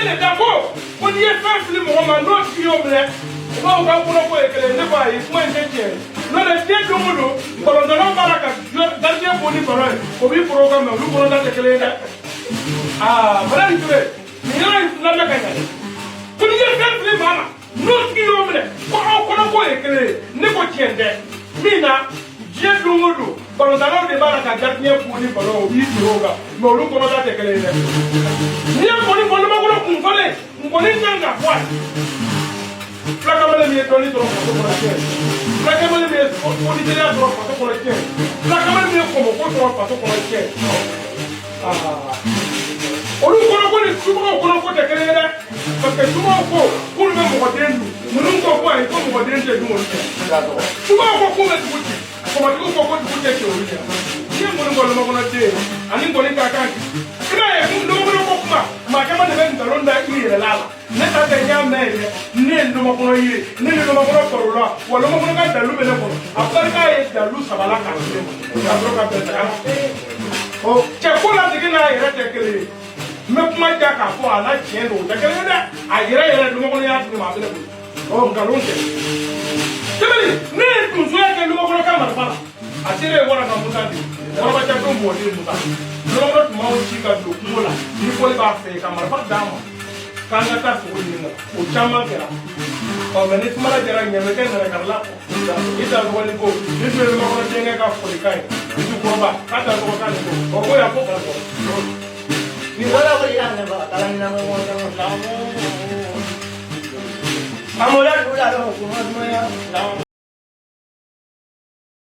Ne ma Ko n'i ye fɛn fili mɔgɔ ma, n'o tigi y'o minɛ, u b'a fɔ k'aw kɔnɔko ye kelen. Ne ko ayi, kuma in tɛ tiɲɛ ye. N'o tɛ, diɲɛ don o don, balontannaw b'a la ka gardien bon ni ballon ye, o b'i poro kan, mɛ olu kɔnɔta tɛ kelen ye dɛ. Aa, bala ni ture nin yɔrɔ in lamɛn ka ɲɛ. Ko n'i ye fɛn fili maa ma, n'o tigi y'o minɛ, ko aw kɔnɔko ye kelen ye. Ne ko tiɲɛ tɛ. Min na, diɲɛ don o don, balontannaw de b'a la ka gardien bon ni ballon ye, o b'i poro kan, mɛ olu kɔnɔta tɛ kelen ye dɛ. N'i ye nkɔni bɔ numankɔrɔ kun fɔlen, nkɔni kan ka fɔ a ye. Fulakamalen min ye dɔnni sɔrɔ faso kɔnɔ, tiɲɛ. Fulakamalen min ye fɔniteliya sɔrɔ faso kɔnɔ, tiɲɛ. Fulakamalen min ye kɔmɔko sɔrɔ faso kɔnɔ, tiɲɛ. Olu kɔnɔko ni subagaw kɔnɔko tɛ kelen ye dɛ, parce que subagaw ko k'olu bɛ mɔgɔden dun, ninnu ko ko ayi, ko mɔgɔden tɛ dun olu fɛ. Subagaw ko k'u bɛ dugu ci, kɔmɔtigiw ko ko dugu tɛ ci olu ɲɛ. N'i ye nkɔni bɔ numakɔnɔ den ani nkɔni ka kan, i b'a ye numakɔnɔ ko kuma, maa caman de bɛ nkalon da i yɛrɛ la. Ne ta tɛ, n y'a mɛn yɛrɛ. Ne ye numakɔnɔ ye, ne ni numakɔnɔ kɔrɔla wa, numakɔnɔ ka dalu bɛ ne kɔnɔ. A barika ye dalu saba la k'a di ne ma ka sɔrɔ ka bɛn saga ma. Cɛ ko ladege n'a yɛrɛ tɛ kelen ye. N bɛ kuma ja k'a fɔ a la, tiɲɛ don, o tɛ kelen ye dɛ. A yɛrɛ yɛrɛ, numakɔnɔ y'a di ne ma, a bɛ ne bolo, ɔ nkalon tɛ. Tɛmɛni ne ye donsoya kɛ numakɔnɔ ka marifa la, a sera ye wara ka musa de warabacɛ don mɔden musa. Numakɔnɔ tun b'anw ci ka don kungo la ni fɔli b'a fɛ ka marifa d'a ma k'an ka taa sogo ɲini na, o caman kɛra. Ɔ mɛ ni sumala jara ɲɛmɛkɛ nɛrɛkarila i ta dɔgɔnin ko ni tun ye numakɔnɔ denkɛ ka folikan ye, dukɔrɔba k'a ta dɔgɔ kan nin ko ɔ ko yan ko ka bɔ. Ni wala ko ila ne ba kala ni na mo mo mo. Amola dula lo kuma ya.